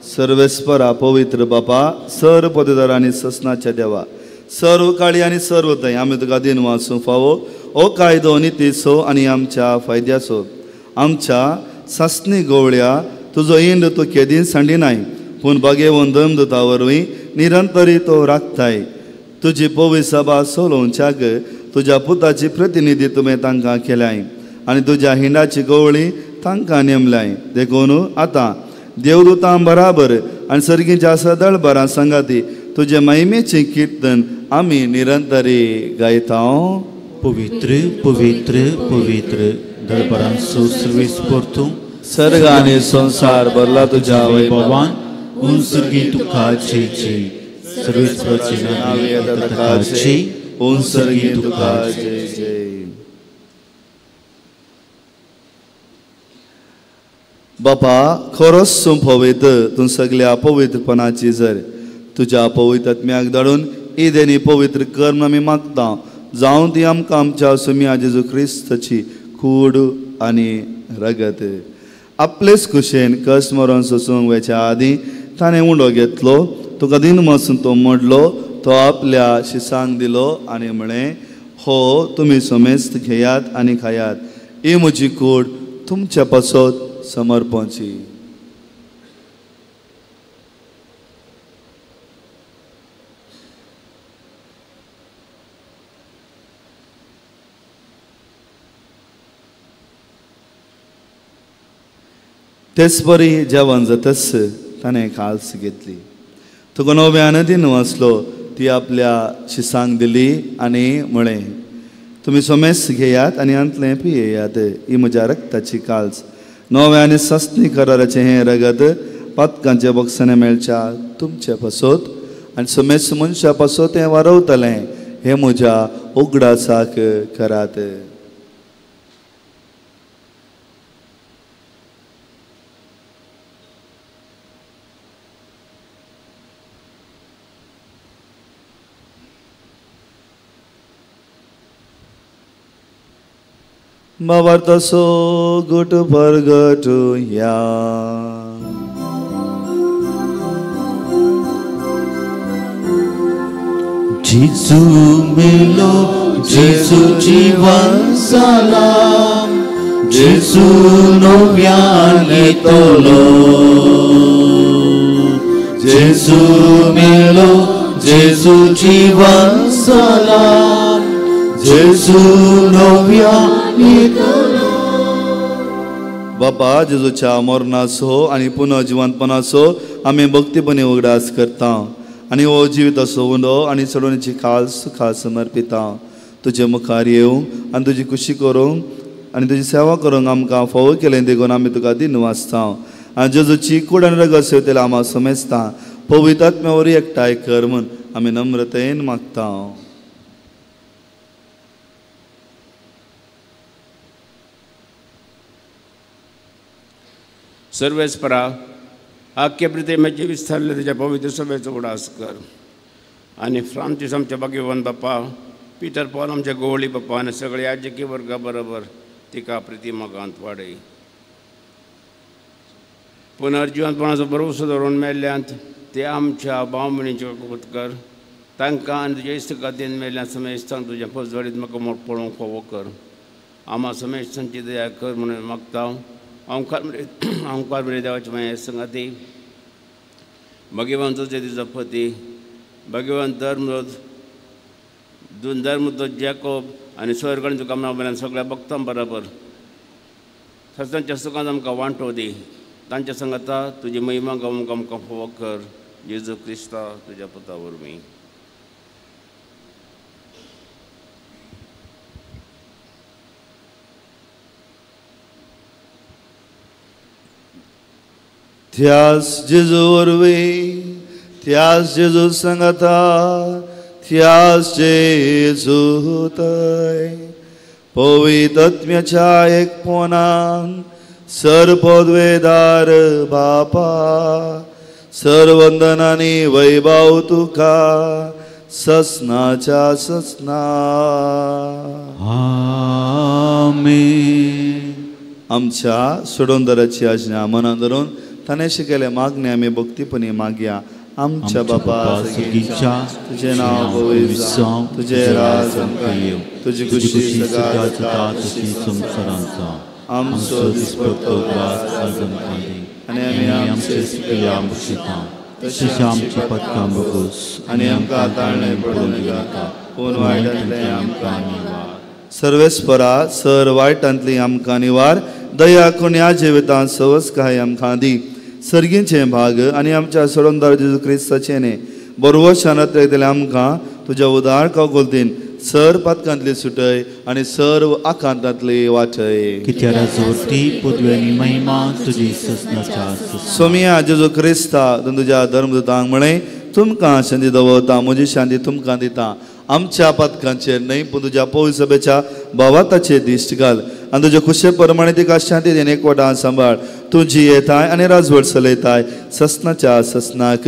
सर्वेस्परा पवित्र बापा, सर्व पदवीधर आनी ससनाच्या देवा, सर्व काळी आनी सर्व थंय आमी तुका दिनवासूंक फावो. हो कायदो नितीचो आनी आमच्या फायद्याचो. आमच्या सासणी गवळ्या तुजो इंड तूं केदींच सांडिनाय, पूण बागेवन दमदुता वरवीं निरंतरी तो राखताय. तुजी पवित्र सभा सोलोवच्याक तुज्या पुताची प्रतिनिधी तुवें तांकां केल्याय आनी तुज्या हिंडाची गवळी तांकां नेमल्याय. देखून आतां देवदूतां बराबर आनी सर्गीच्या सदळबरां सांगाती तुजे महिमेचें किर्तन आमी निरंतरी गायता. पवित्र पवित्र पवित्र दळबरांचो सर्वेस्पर तूं, सर्ग आनी संवसार भरला तुज्या वैभवान. उन सर्गी तुका जय जय, सर्वेस्पराचे नांवे येता ताका जय, उन सर्गी तुका जय जय. बापा, खरोच तूं पवित्र, तूं सगल्या पवित्रपणाची जर तुज्या पवित्र आत्म्याक धाडून ईदेनी पवित्र कर्म आमी मागता. जावं ती आमकां आमच्या सुम्या जेजू क्रिस्ताची कूड आनी रगत. आपलेच कुशेन कश्ट मरण सोसूंक वेच्या आदीं ताणें उंडो घेतलो, तुका दिनवासून तो मोडलो, तो आपल्या शिसांक दिलो आनी म्हळें, हो तुमी समेस्त घेयात आनी खायात, ही म्हजी कूड तुमच्या पासत समर्पणची. तेच परी जेवण जातच ताणें काल्स घेतली. तुका नव्यान दिन वाचलो ती आपल्या शिसांक दिली आनी म्हळें, तुमी सोमेस घेयात आनी अंतलें पियेयात. ही म्हज्या रक्ताची काल्स, नव्या आनी सस्नी कराराचें हें रगत पातकांच्या बक्षाने मेळच्या तुमचे पासत आनी समेस मनशा पासत हें वारवतलें. हें म्हज्या उगडासाक करात. भावार्थाचो गुट परगटुया. जेजू मेलो, जेजू जिवन जाला, जेजू नव्यान येतलो. जेजू मेलो, जेजू जिवन जाला, जेजू नव्यान येतलो. बापा, जेजूच्या मरणाचो आनी पुनर्जिवंतपणाचो आमी भक्तीपणी उगडास करता आनी हो जिविताचो उंडो आनी चडोवणेची खास तुका समर्पिता. तुजे मुखार येवंक आनी तुजी खुशी करूंक आनी तुजी सेवा करूंक आमकां फावो केलें देखून आमी तुका दिन वाचता आनी जेजूची कूड आनी रगत सेवतेल्या आमा समेजता पवित्र आत्म्या वरवीं एकठांय कर म्हूण आमी नम्रतेन मागता. सर्वेस्परा, आख्खे प्रतिमेचे विस्तारले तुज्या पवित्र सभेचो उगडास कर आनी फ्रांसीस आमच्या भाग्यवान बापा, पिटर पॉल आमच्या गोवळी बापा आनी सगळे याजकी वर्गा बरोबर तिका प्रतिमागांत वाडय. पुनर्जिवंतपणाचो भरवसो धरून मेल्ल्यांत ते आमच्या भाव भयणींच्यो कबूत कर. तांकां आनी तुज्या इश्ट खातीर मेल्ल्या समेस्तांक तुज्या फौजवाडीत म्हाका पळोवंक फावो कर. आमा समेस्तांची दया कर म्हणून मागता. ओंकार बरे देवाचे माये संगाती, भगवान तुझे तिजो पती, भगवान धर्म धर्म जॅकोब आनी स्वर्ग तुका मेळ्ळ्यान सगळ्या भक्तां बराबर सदांच्या सुखांत आमकां वांटो दी. तांच्या संगाता तुजी महिमा गावंक आमकां फावो कर. जेजू क्रिस्ता तुज्या पुता वरवीं. त्यास जेजू वरवीं, त्यास जेजू संगाता, त्यास जेजू थंय पवित्र आत्म्याच्या एकपणान सर्वपदवेदार बापा, सर्वंदन आनी वैभव तुका ससनाच्या ससना. आमेन. आमच्या सोडोंदराची आज्ञा मनान धरून ताणें शिकयलें मागणें आमी भक्तीपणी मागया. आमच्या बापा सर्गीच्या, तुजें नांव पवित्र जावं, तुजें राज आमकां येवं, तुजी खुशी सदां जाता तशी संवसारांत जावं. आमचो दिसपट्टो ग्रास आज आमकां दी आनी आमी आमचे सुकल्या बक्षिता तशें आमची पदकां बगोस आनी आमकां ताळणें पडूं नाका, पूण वायटांतलें आमकां निवार. सर्वेस्परा, सर वायटांतली आमकां निवार. दया करून ह्या जिवितांत सवसकाय आमकां दी. सर्गीचें भाग आनी आमच्या सोडोंदार जेजू क्रिस्ताचें न्ही बरवशान येतलें आमकां तुज्या उदार कौगुलतीन सर पातकांतली सुटय आनी सर्व आकांतांतली वाटय. सोमिया जेजू क्रिस्ता तुज्या धर्मदूतांक म्हळें, तुमकां शांती दवरता, म्हजी शांती तुमकां दिता. आमच्या पातकांचेर न्हय पूण तुज्या पवित्र सभेच्या भावाताचेर दिश्ट घाल आनी तुज्या खुशे प्रमाणे तिका शांती दिवन एकवटान सांबाळ. तूं जियेताय आनी राजवट चलयताय ससनाच्या ससनाक.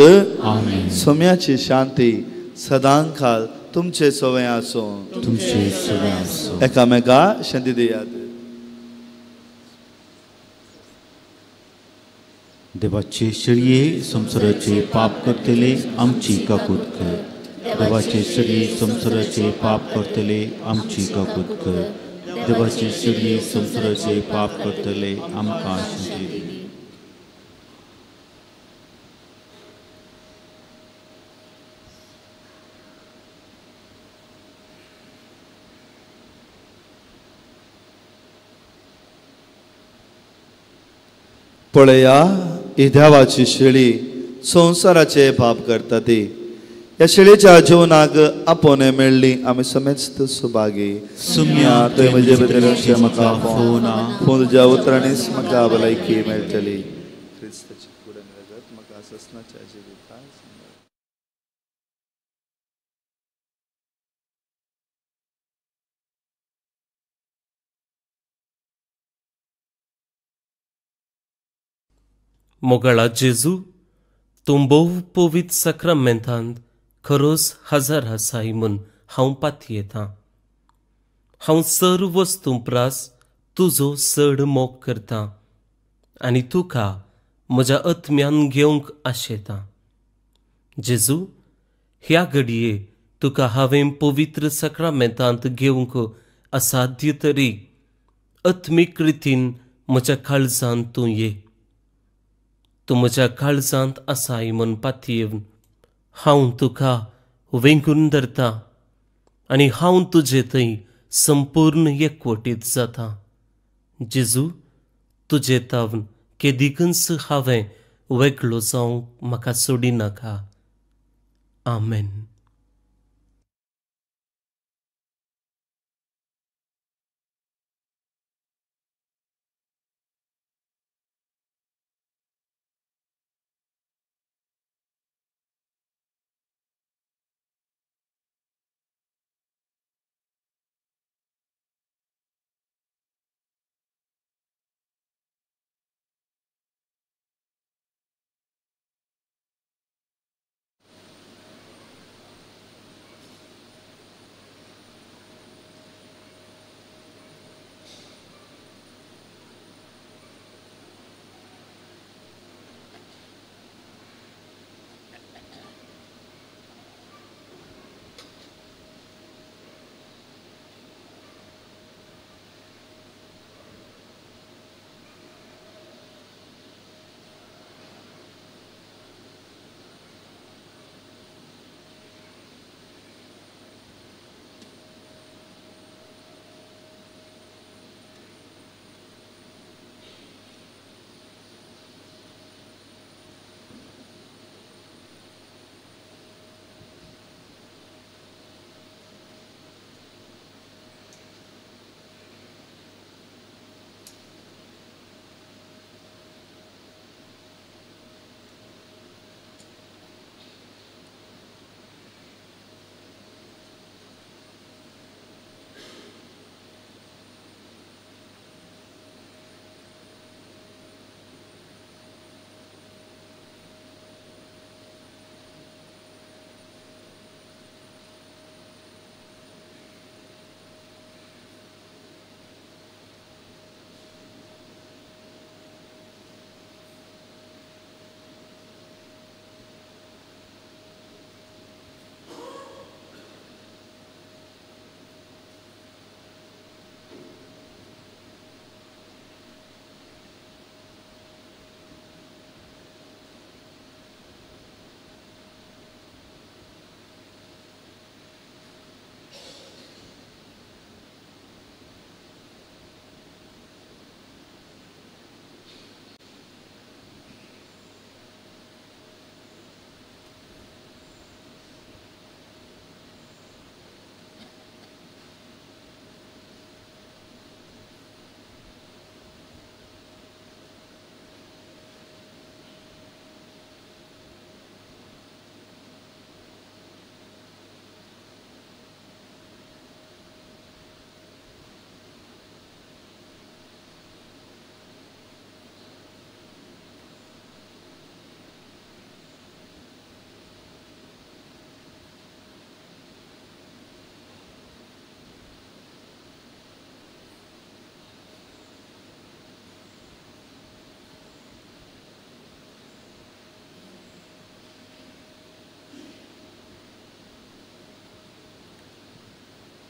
सोम्याची शांती सदांकाल तुमचे सवय आसूं. एकामेका शांती दियात. देवाचे शेळये संवसाराचे पाप करतले आमची काकूत कर. देवाचे शेळये संवसाराचे पाप करतले आमची काकूत कर. देवाचे शेळये संवसाराचे पाप करतले आमकां शांती दी. पळया, ही देवाची शेळी संवसाराचे पाप करता ती. ह्या शेळीच्या जिवनाक आपोवणें मेळ्ळी आमी समेस्त सुभागी. सुम्या तुवें म्हजे भितर म्हाका फोना, पूण तुज्या उतरांनीच म्हाका भलायकी मेळटली. क्रिस्ताची कूड आनी रगत म्हाका ससनाच्या जिविताक. मोगाळा जेजू, तूं भोव पवित्र साक्रामेंतांत खरोच हजर आसाय म्हूण हांव पातयेतां. हांव सर्व वस्तूं प्रास तुजो चड मोग करतां आनी तुका म्हज्या आत्म्यान घेवंक आशेतां. जेजू, ह्या घडये तुका हांवें पवित्र साक्रामेंतांत घेवंक असाध्य तरी आत्मीक रितीन म्हज्या काळजांत तूं ये. तूं म्हज्या काळजांत आसाय म्हूण पातयेवन हांव तुका वेंगून धरतां आनी हांव तुजे थंय संपूर्ण एकवटीत जाता. जेजू, तुजे तावन केदिकूच हांवें वेगळो जावंक म्हाका सोडिनाका. आमेन.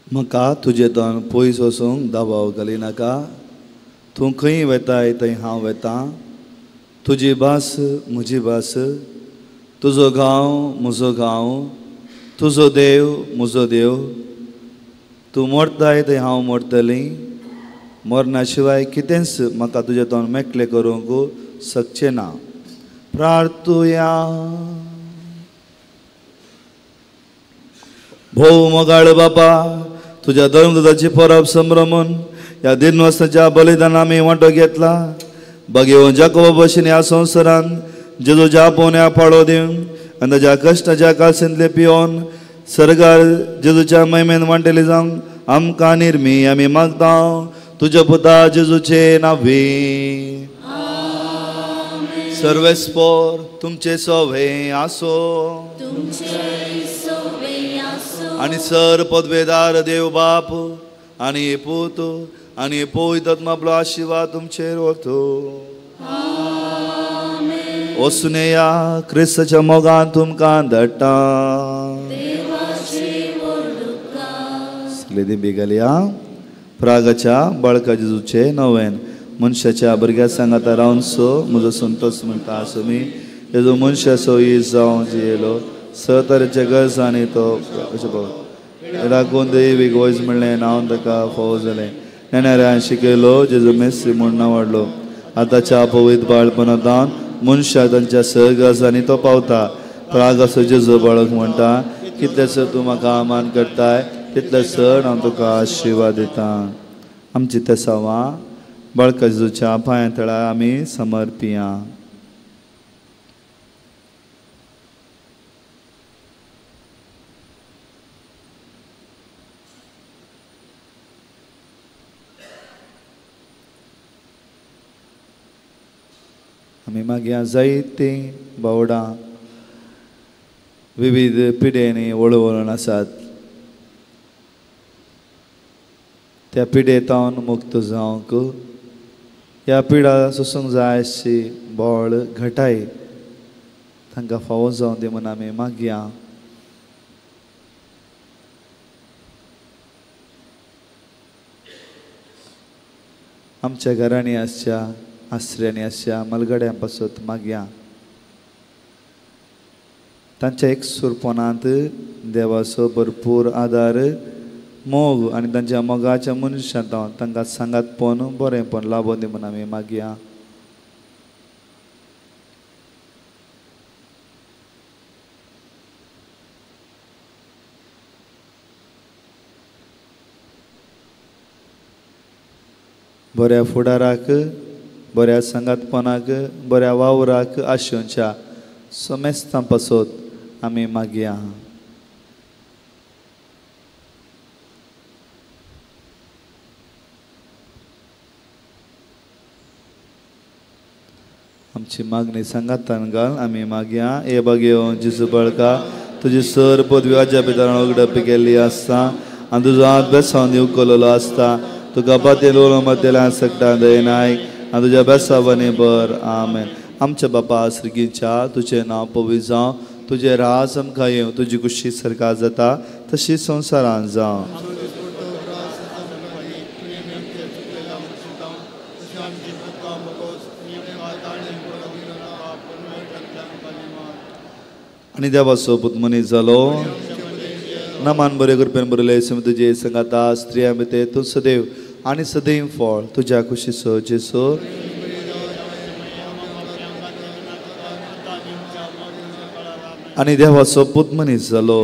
म्हाका तुजें तोंड पयस वचूंक दबाव घालिनाका. तूं खंय वेताय थंय हांव वेतां. तुजी भास म्हजी भास, तुजो गांव म्हजो गांव, तुजो देव म्हजो देव. तूं मरताय थंय हांव मरतली. मरणा शिवाय कितेंच म्हाका तुजें तोंड मेकळें करूंक शकचें ना. प्रार्थुया. भोव मोगाळ बापा, तुज्या धर्मदूताची परब संभ्रमून ह्या दिनवासाच्या बलिदान आमी वांटो घेतला. बागेवन जाकोबा भशेन ह्या संवसारान जेजूच्या पोन्या पाळो दिवन आनी ताज्या कश्टाच्या काळसेंतले पिवन सरकार जेजूच्या महिमेन वांटेले जावंक आमकां निर्मी आमी मागता तुज्या पुता जेजूचे नांवे. सर्वेस्पोर तुमचे सोवे आसो आनी सर पदवेदार देव बाप आनी पूत आनी पवित्र आत्मा आशीर्वाद तुमचेर वतो. वसुनेया क्रिस्ताच्या मोगान तुमकां धाडटा. सगळे दिंबी घालया. प्रागाच्या बाळका जेजूचे नवेन मनशाच्या भुरग्या सांगाता रावन सो म्हजो संतोष म्हणटा आसो मी तेजो मनशाचो is जावन जियेलो स तरेच्या गरजांनी तो अशें राखून देवीक वयज म्हणलें नांव ताका फावो जालें. नेणाऱ्यान शिकयलो जेजू मेस्त्री म्हूण नांव आतांच्या पवित्र बाळपणांत मनशां तांच्या सहगरजांनी तो पावता. प्राग असो जेजू बाळक म्हणटा कितले सर तूं म्हाका मान करताय तितले सर हांव तुका आशिर्वाद दिता. आमची तेसावां बाळका जेजूच्या पांयां तळा आमी समर्पिया. आमी मागीर जायतीं बावडां विविध पिडेंनी वळवळून आसात. त्या पिडेतावन मुक्त जावंक ह्या पिडा सोसूंक जाय अशी बळ घटाय तांकां फावो जावन दी म्हूण आमी मागया. आमच्या घरांनी आसच्या आसऱ्यांनी आसच्या मलगड्यां पासत मागया. तांच्या एकसुरपणांत देवाचो भरपूर आदार मोग आनी तांच्या मोगाच्या मनशांत तांकां सांगातपण बरेंपण लाबोवन दी म्हूण आमी मागया. बऱ्या फुडाराक बऱ्या सांगातपणाक बऱ्या वावराक आशेवच्या समेस्तां पासत आमी मागया. आमची मागणी सांगातान घाल आमी मागया. हे बागेवन जेजू बाळका तुजी सर पदवी आज्या भितरान उगडपी केल्ली आसता आनी तुजो हात बेसावन उखललो आसता. तुका पातेल मतेल्यान सकटा दयनायक आनी तुज्या बेसावांनी बर. आमेन. आमच्या बापा सर्गीच्या तुजें नांव पवित्र जावं, तुजें राज आमकां येवं, तुजी कुशी सरकार जाता तशी संवसारान जावं. आनी देवाचो पूत मनीस जालो नमान बरे कृपेन बरयलें तुजे संगाता स्त्रियां भितर तूं सदैव आनी सदैव फळ तुज्या कुशीचो जेसो. आनी देवाचो पूत मनीस जालो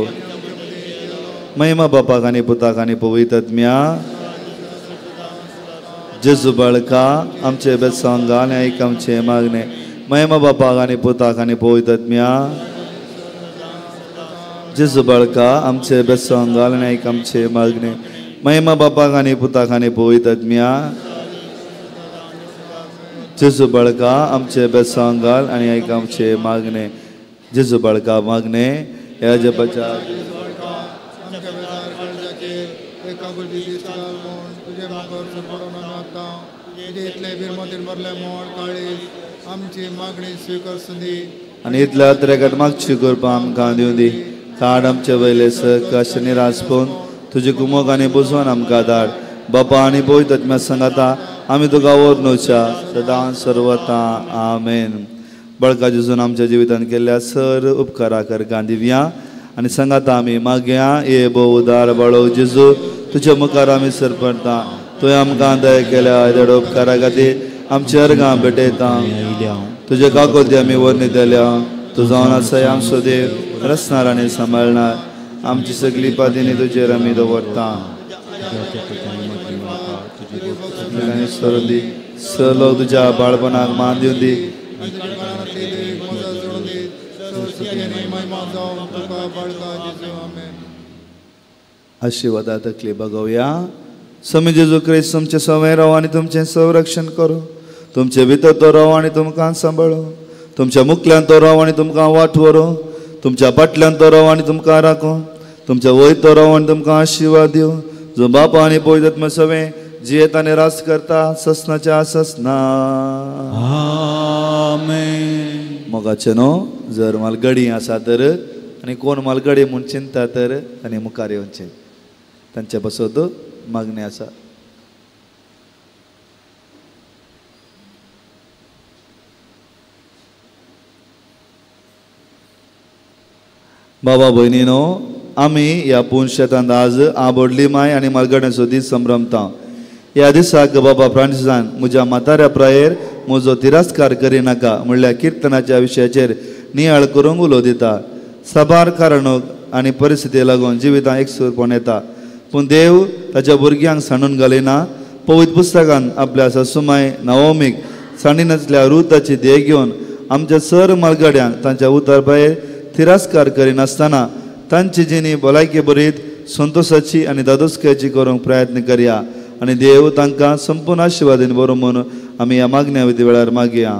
महिमा बापाक आनी पुताक आनी पवित्र आत्म्या. जेजू बाळका आमचे बेसांग आनी आयक आमचे मागणे. महिमा बापाक आनी पुताक आनी पवित्र आत्म्या. जेजू बाळका आमचे बेसांग आनी आयक आमचे मागणे. महिमा बापाक आनी पुताक आनी पवित्र आत्म्या. जेजू बाळका आमचे बेसांग आनी आयक आमचे मागणे. जेजू बाळका मागणे ह्या जपाच्या आनी इतल्या त्रेकट मागची करपा आमकां दिवं दी. काड आमचे वयले कश्ट निराश पळोवन तुजे कुमोक आनी बुजवान आमकां धाड. बापा आनी पवित्र आत्म्या सांगाता आमी तुका वरनोच्या सदां सर्वता. आमेन. बळका जेजून आमच्या जिवितान केल्ल्या सर उपकारा करकां दिवया आनी सांगाता आमी मागया. ये भोव उदार बाळो जेजू तुज्या मुखार आमी सरपडटा. तुवें आमकां दया केल्या देड उपकारा खातीर आमच्या अर्गां भेटयता. तुज्या काकोती आमी वर्णी दिल्या. तूं जावन आसाय आमचो देव, रचणार आनी सांबाळणार. आमची सगळी पादिनी तुजेर आमी दवरता. दी स लोक तुज्या बाळपणाक मान दिवन दी. आशिर्वादा तकली बगोवया. स्वामी जेजू क्रिस्त तुमचें सवंय राव आनी तुमचें संरक्षण करूं. तुमचे भितर तो राव आनी तुमकां सांबाळो. तुमच्या मुखल्यान तो राव आनी तुमकां वाट व्हरूं. तुमच्या फाटल्यान तो राव आनी तुमकां राखूं. तुमच्या वयर तो राव आनी तुमकां आशिर्वाद दिवं. जो बापा आनी पवित्र आत्मा सवें जियेत आनी राज करता ससनाच्या ससना. आमेन. मोगाचें न्हू जर मालगडी आसा तर आनी कोण मालगडी म्हूण चिंता तर आनी मुखार येवचें तांचे पासत मागणें आसा. बाबा भयणीनो, आमी ह्या पुनशेतांत आज आबोडली माय आनी मालगड्यांचो दीस संभ्रमता. ह्या दिसाक बाबा फ्रांसिसान म्हज्या म्हाताऱ्या प्रायेर म्हजो तिरस्कार करिनाका म्हणल्यार किर्तनाच्या विशयाचेर नियाळ करूंक उलो दिता. साबार कारणांक आनी परिस्थिती लागून जिवितांत एकसूरपण येता, पूण देव ताच्या भुरग्यांक सांडून घालिना. पवित्र पुस्तकान आपल्या सासुमाय नवमीक सांडिनासल्या रुताची देख घेवन आमच्या सर मालगड्यांक तांच्या उतर भायर तिरस्कार करिनासतना तांची जिणी भलायकी बरीत संतोशाची आनी दादोसकायेची करूंक प्रयत्न करया आनी देव तांकां संपूर्ण आशिर्वादीन बरो म्हूण आमी ह्या मागण्या विधी वेळार मागया.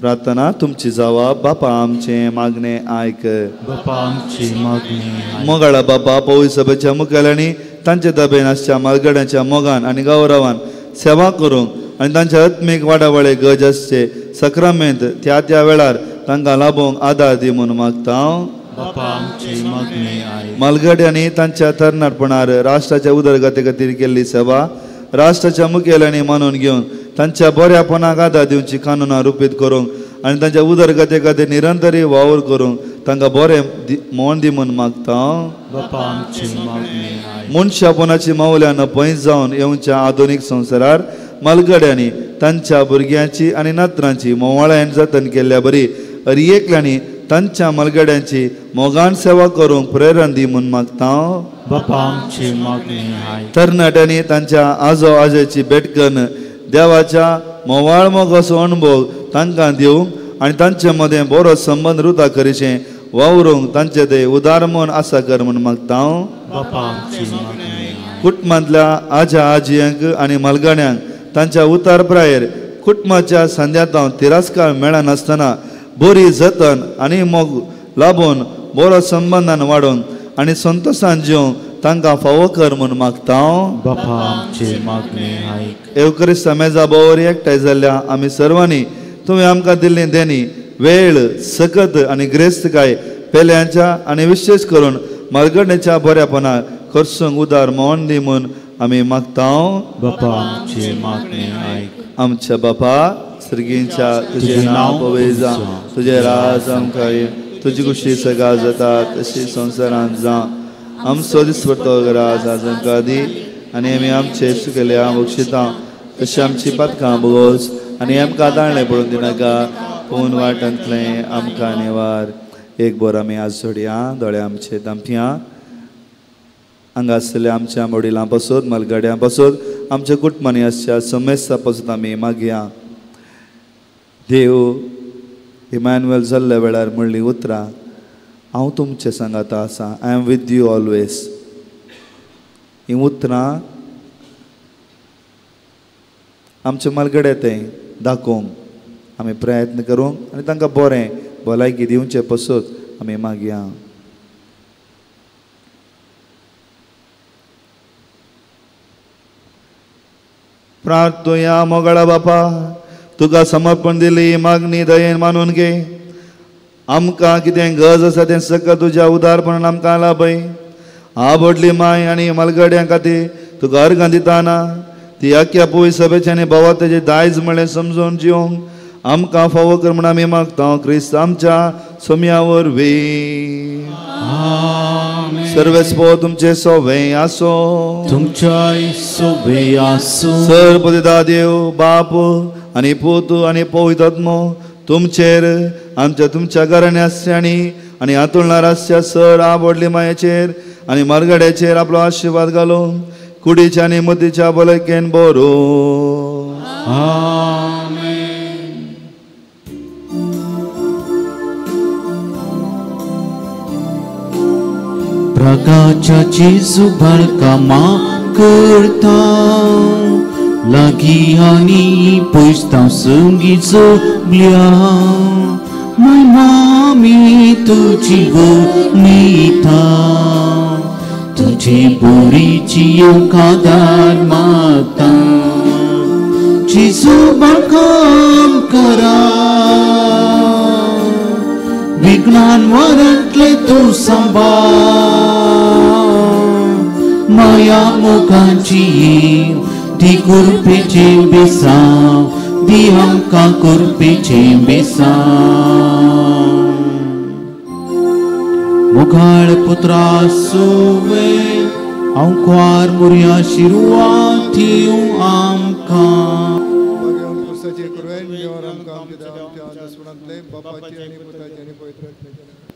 प्रार्थना तुमची जावा. बापा आमचें मागणें आयक. बापा आमचें मागणें. मोगाळा बापा, पवित्र सभेच्या मुखेल्यांनी तांचे दबेन आसच्या मालगड्यांच्या मोगान आनी गौरवान सेवा करूंक आनी तांच्या आत्मीक वाडावळे गज आसचे सक्रामेंत त्या त्या वेळार तांकां लाभोवंक आदार दी म्हूण मागता. बापा आमचें मागणें आयक. मालगड्यांनी तांच्या तरणाटपणार राष्ट्राच्या उदरगती खातीर केल्ली सेवा राष्ट्राच्या मुखेल्यांनी मानून घेवन तांच्या बऱ्यापणाक आदार दिवची कानुनां रुपीत करूंक आनी तांच्या उदरगती खातीर निरंतरी वावर करूंक तांकां बरें मोन दी म्हूण मागता. बापा आमचें मागणें आयक. मनशापणाची मावल्यान पयस जावन येवच्या आधुनीक संवसारार मालगड्यांनी तांच्या भुरग्यांची आनी नातरांची मोवाळायेन जतन केल्ल्या बरी अरी एकल्यांनी तांच्या मालगड्यांची मोगान सेवा करूंक प्रेरणा दी म्हूण मागता. बापा आमचें मागणें आयक. तरणाट्यांनी तांच्या आजो आजयेची भेट करून देवाच्या मोवाळ मोगाचो अणभव तांकां दिवंक आनी तांचे मदें बरो संबंद रुता करीचें वावरूंक तांचे ते उदार मन आसा कर म्हूण मागता. बापा आमचें मागणें आयक. कुटुंबांतल्या आज्या आजयांक आनी मालगण्यांक तांच्या उतार प्रायेर कुटुंबाच्या संद्यांत तिरस्कार मेळनासतना बरी जतन आनी मोग लाबून बरो संबंदान वाडोवन आनी संतोशान जिवंक तांकां फावो कर म्हूण मागता. बापा आमचें मागणें आयक. येवक्रिस्ता मेजा भोंवर एकठांय जाल्ल्या आमी सर्वांनी तुवें आमकां दिल्ली देणी वेळ सकत आनी ग्रेस्तकाय पेल्यांच्या आनी विशेश करून मालगडणेच्या बऱ्यापणाक खर्चूंक उदार मोन दी म्हूण आमी मागता. बापा आमचें मागणें आयक. आमच्या बापा सर्गींच्या तुजें नांव पवित्र जावं, तुजें राज आमकां येवं, तुजी खुशी सगळ्या जाता तशी संवसारांत जावं. आमचो दिसपट्टो राज आज आमकां दी आनी आमी आमचे सुकेल्या बक्षिता तशी आमची पातकां भोगोस आनी आमकां दाळणें पडून दिनाका, पूण वाटांतलें आमकां निवार. एक बोर आमी आज सोडया दोळे आमचे दामपया. हांगा आसलेल्या आमच्या वडिलां पासत, मालगाड्यां पासत, आमच्या कुटुंबांनी आसच्या समेस्ता पासत आमी मागया. देव इमॅन्युएल जाल्ल्या वेळार म्हणली उतरां, हांव तुमचे सांगाता आसा, I am with you always. हीं उतरां आमचे मालगडे तें दाखोवंक आमी प्रयत्न करूंक आनी तांकां बरें भलायकी दिवचे पसत आमी मागया. प्रार्थुया. मोगाळा बापा, तुका समर्पण दिली मागणी दयेन मानून घे. आमकां कितें गरज आसा तें सगळें तुज्या उदारपणान आमकां लाभय. आवडली माय आनी मालगड्यां खातीर तुका अर्गां दिताना ती आख्या पवित्र सभेच्या आनी भावा तेजें दायज म्हळें समजून जिवंक आमकां फावो कर म्हूण आमी मागता. क्रिस्त आमच्या सोम्या वरवीं. सर्वेस्पो तुमचे सोवे आसो, तुमच्याय सोवे आसो. सर्वपतिदा देव बाप आनी पूत आनी पवित्र आत्मो तुमचेर आमच्या तुमच्या घराण्यास्यांनी आनी आतुलणार आसच्या सर आवडली मायेचेर आनी मार्गड्याचेर आपलो आशिर्वाद घालून कुडीच्या आनी मतीच्या भलायकेन बरो. आमेन. प्रगाच्या जेजू बाळकामा करता लागीं आनी पयसतां संगी जगल्या माय मामी तुजी वनिता तुजे बोरीची येवकादार मागता जेजू बाळकाम करा विघ्नान वरांतले तूं सांबाळ माया मोगाची ती कुरपेचे बेसांव दी आमकां कुरपेचे बेसांव. मुखाळ पुत्रा सोवे आंकवार मुरया शिरवा थियूं आमकां. बापाचे आनी पुताचे आनी पवित्र आत्म्याचे.